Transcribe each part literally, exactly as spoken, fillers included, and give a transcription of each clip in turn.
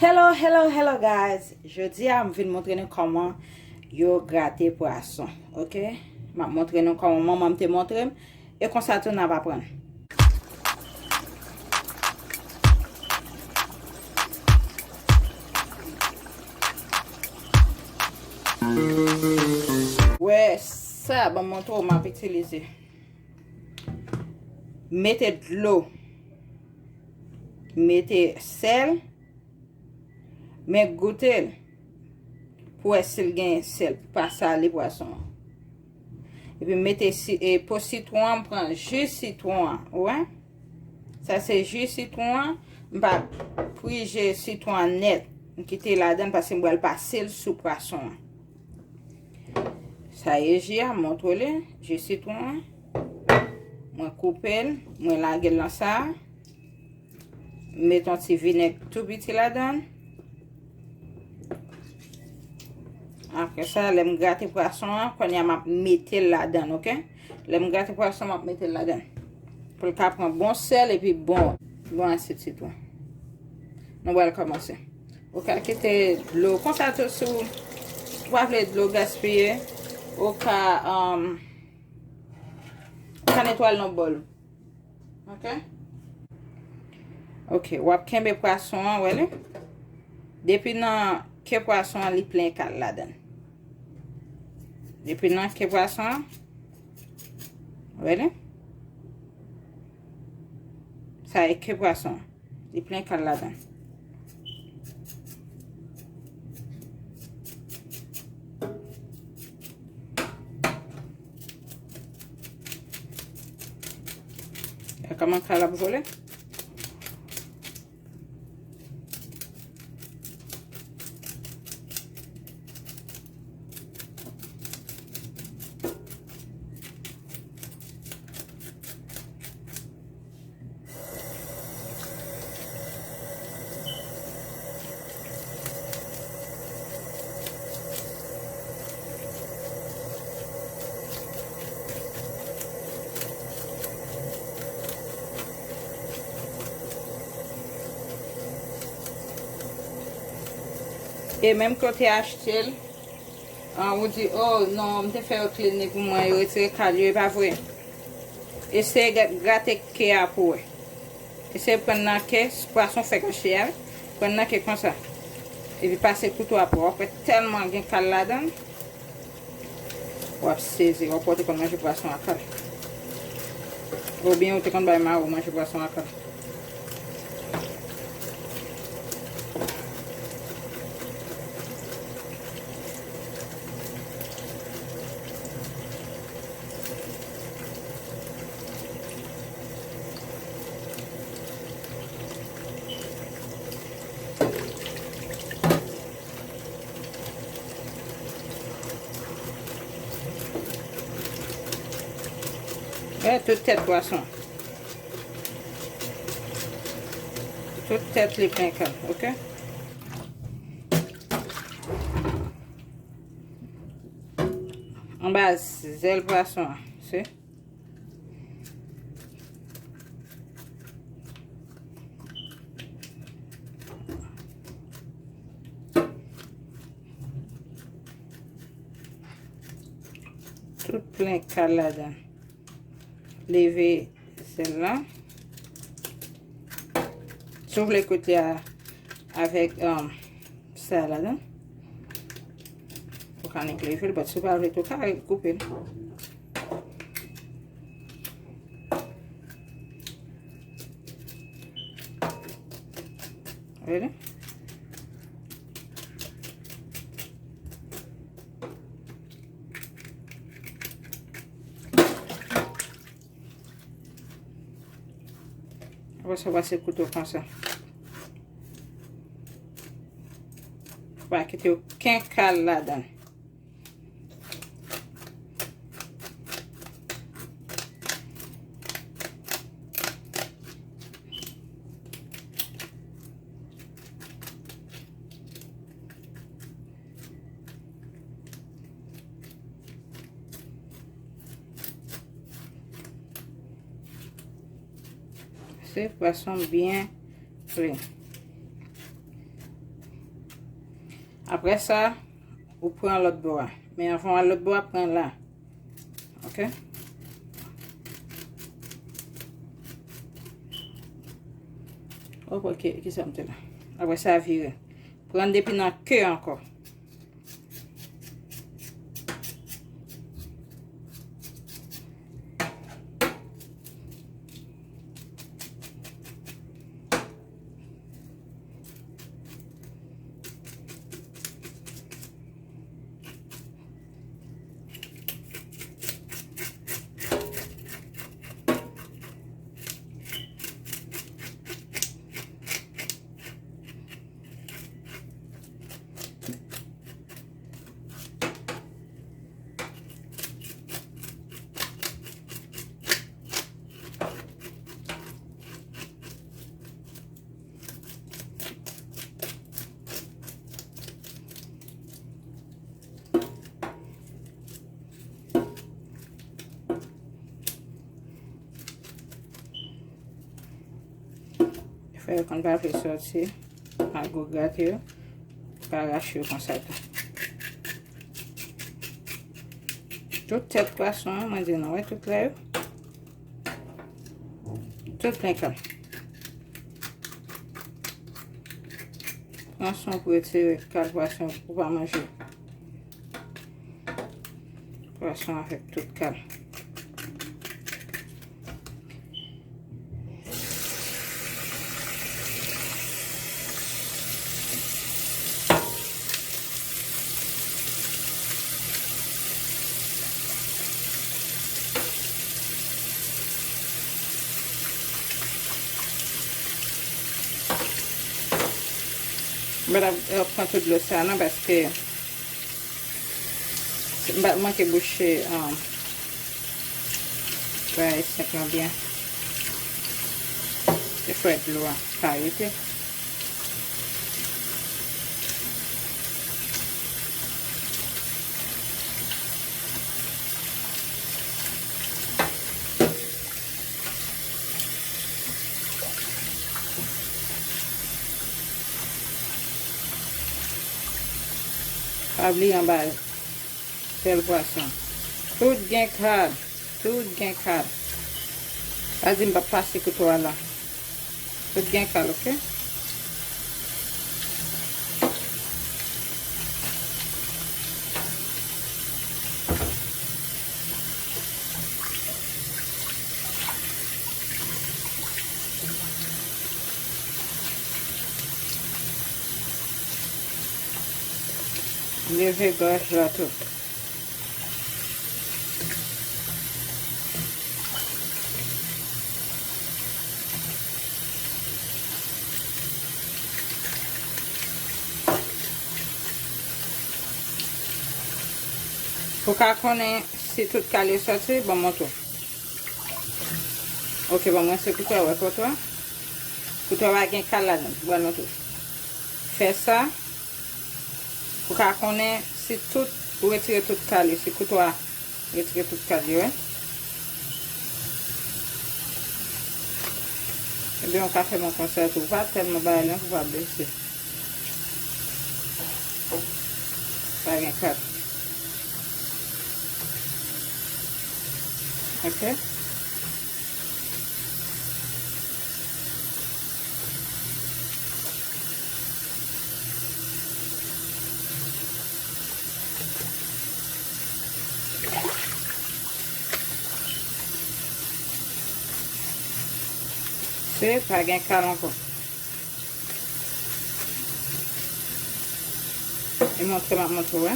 Hello, hello, hello guys. Jodi a m vin montre nou kòman yo grate pwason. Ok? M ap montre nou kòman manman m te montre m. E konsa tou n ap aprann. Wè sa, ban m montre w m ap itilize. Mete dlo. Mete sèl. Men goute l pou wè si l gen sèl, pou pa sale pwason an. Epi mete si, e, po sitwon an, m pran ji sitwon an, ou wè? Sa se ji sitwon an, m pa prije sitwon an nèt. M kite l ladan l paske m pral pase l sou pwason an. Sa ye ji a, m montre w li, ji sitwon an. Mwen koupe l, mwen lage l nan sa. M met yon ti vinèg tou piti ladan l. Apre sa, lè m grate pwason an, kounye a m ap mete l ladan l, ok? Lè m grate pwason, m ap mete l ladan l. Pou l ka pran bon sèl epi bon, bon asid sitwon. Nou pral kòmanse. Ou ka kite dlo konsa tou si w pa vle dlo gaspiye. Ou ka, um, ou ka netwaye l nan bòl. Ok? Ok, w ap kenbe pwason an, wè li? Depi nan ke pwason an, li plen kal ladan l. Depi nan ke pwason an, wè li? Sa e ke pwason an. Li plen kal ladan. Gade kòman kal ap vole. E menm ke w te achte l, an, ou di, "Oh, non, m te fè yo klinik pou mwen, yo retire kal yo," e pa vre. Eseye gra-, grate ke a pou wè. Eseye pran nan ke, pwason fèk an chè a, pran nan ke konsa. Epi pase kouto a pou w. W ap wè tèlman gen kal ladan l. W ap sezi, w ap wè w te konn manje pwason ak kal. Oubyen ou te konn bay mari w manje pwason ak kal. Gade tout tèt pwason. Tout tèt li plen kal, ok? Anba zèl pwason an, se. Tout plen kal ladan. Leve sèl la. Si w vle kwit li a, avèk, um, sa ladan. Ou ka nik leve l, but si w pa vle tou, w ka koupe l. Really? Apre sa, w pase kouto konsa. Fò pa kite okenn kal ladan. Se pwason byen fre. Apre sa, ou pran lòt bò a. Men anvan w al lòt bò a, pran la. Ok? Opa, ki, ki sa m te la? Apre sa, vire. Pran depi nan ke ankò. Fè yo konn pa vle sòti. Ak gwo grate yo. Pa rache yo konsa tou. Tout tèt pwason an, mwen di nou, wè tout la yo. Tout plen kal. Pran swen pou retire kal pwason pou pa manje. Pwason avèk tout kal. Mwen ap, ap pran tout dlo sa a non, paske m pa manke bouche, um, bagay senp lan byen. Se fè dlo a pa rete. Pa bliye anba pèl pwason. Tout gen kal. Tout gen kal. Pa di m p ap pase kouto a la. Tout gen kal, oke? Leve gaz la tou. Pou ka konnen si tout kal yo sòti, ban m montre w. Oke, ban m rense kouto a, wè kouto a. Kouto a pa gen kal ladan l, ban m montre w. Fè sa. Pou ka konnen si tout, ou retire tout kal yo, si kouto a retire tout kal yo, wi. Ebyen, ou ka fè men konsa tou. Pa tèlman bay lwen pou pa blese. Pa gen kal. Oke? Se pa gen kal ankò. E montre m ap montre w, wi.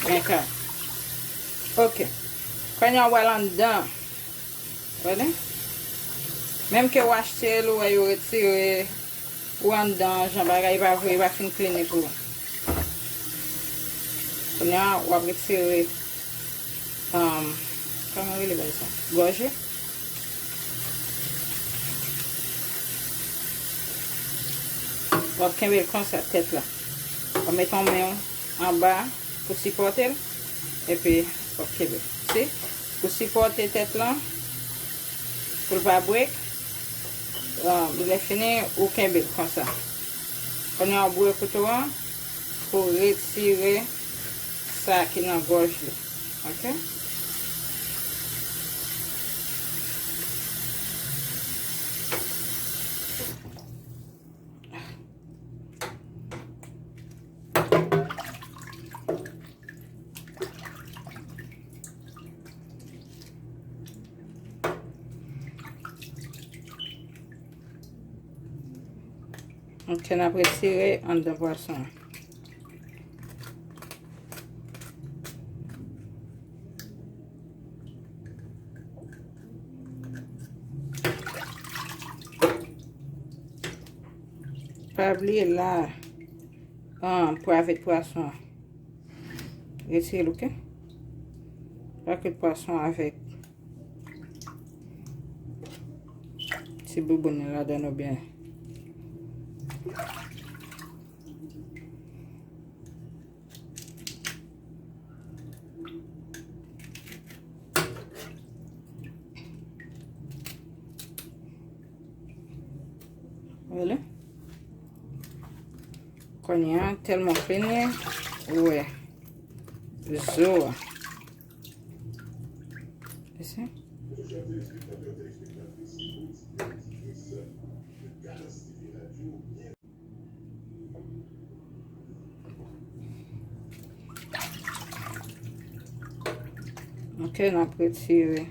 Gen kal. Oke. Kounye a w al anndan. Tande? Menm ke w achte l, ou wè yo retire ou anndan, jan bagay pa vre, pa fin klini pou ou. Kounye a, w ap retire, um, kòman rele bagay sa? Gòje. W ap kenbe l konsa, tèt la. W ap mete yon men w anba pou sipòte l. Epi, w ap kenbe. Se pou sipòte tèt lan, pou l pa break. Bon, lè fini, ou kenbe l konsa. Kounye a, ou boure kouto an pou retire sa ki nan gòj li. Ok? Ok, n ap retire anndan pwason an. Pa bliye la, an, pou avèk pwason an. Retire l, ok? Pa kwit pwason avèk ti bouboun nan ladan oubyen. Wè li. Kounye a, tèlman fini, ou wè zo a. You see? Ok, n ap retire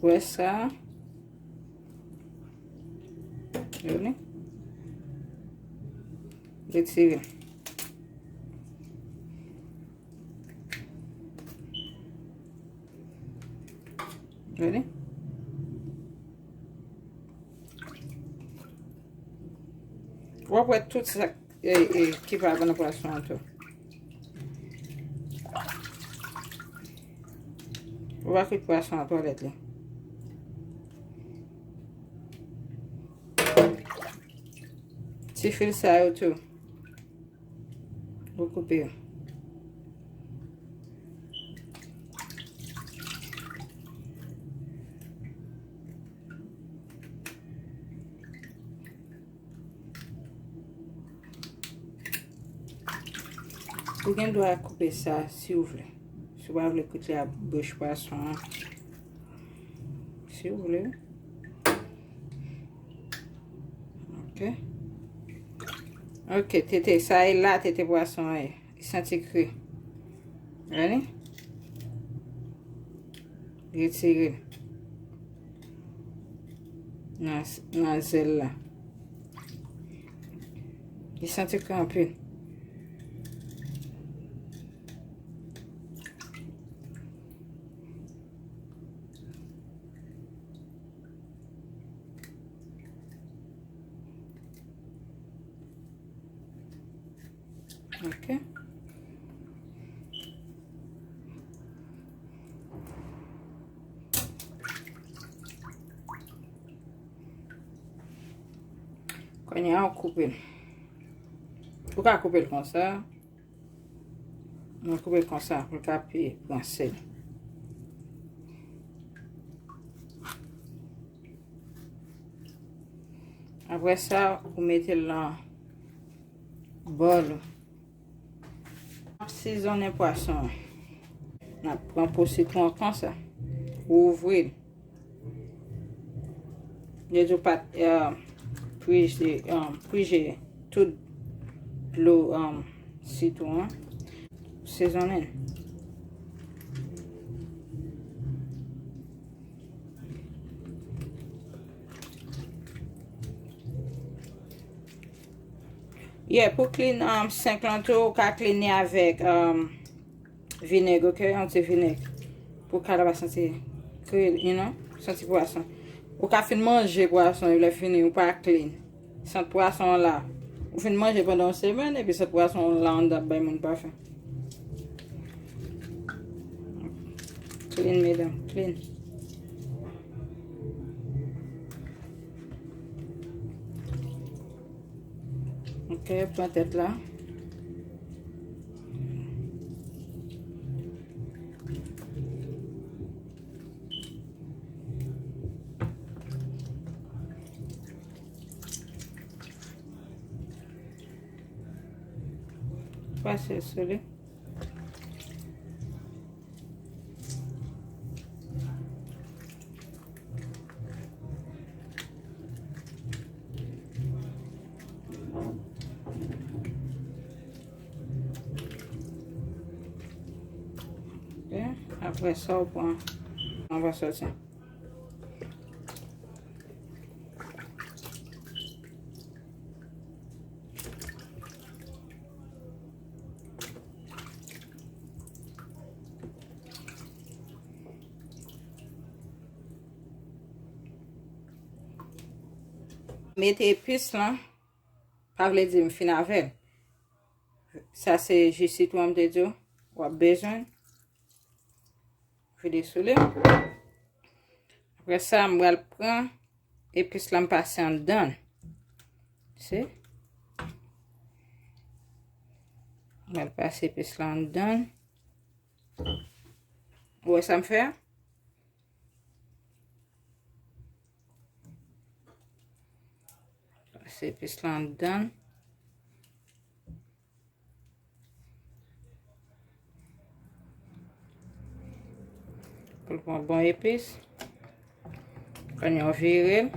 pwès sa. Vini. Retire. Vini. W ap wè tout sa, e, e, ki pa bon nan pwason an tou. Ou pa kwit pwason an twalèt li. Ti fil sa yo tou. Ou koupe yo. Ou gen dwa koupe sa si w vle. Si w pa vle kote a bouch pwason an. Si w vle. Ok. Ok, tete, sa e la tete pwason an ye. Li santi kri. Gade. Retire l nan, nan zèl la. Li santi kri anpil. Ok. Kounye a, ou koupe l. Ou ka koupe l konsa. Mwen koupe l konsa pou l ka pi pran sèl. Apre sa, ou mete l nan bòl ou. N ap sezonnen pwason an. N ap pran po sitwon an konsa. Ou ouvri l. Yo di w pa t, eh, prije, eh, prije tout dlo, eh, sitwon an. Sezonnen l. Yeah, pou clean, um, senk lan tou, ou ka clean li avèk, um, vinèg, ok? Yon ti vinèg. Pou kalòt pa santi kri, you know, santi pwason. Ou ka fin manje pwason, lè fini, ou pa clean. Sant pwason an la. Ou fin manje pandan yon semèn, epi sant pwason an la anndan ap bay moun pafen. Clean, medam, clean. Ok, pran tèt la. Pase sou li. Ok, apre sa, ou pran, ou va soti. Mete epis lan, pa vle di m fin avè l. Sa se ji sitwon m te di w, w ap bezwen. Vide sou li. Apre sa, m pral pran epis la, m pase anndan. Si. M pral pase epis la anndan. Ou wè sa m fè a? Pase epis la anndan. Pou l pran bon epis. Kounye a w vire l.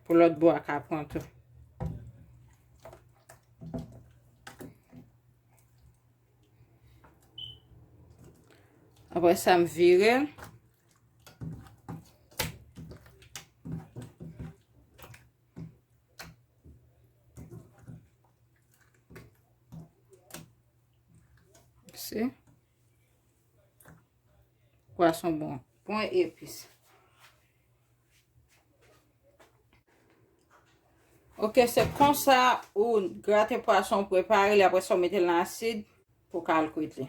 Pou lòt bò a ka pran tou. Apre sa, m vire l. Se pwason bon, bon epis. Ok, se konsa ou grate pwason, ou prepare li, apre sa ou mete l nan asid pou ka al kwit li.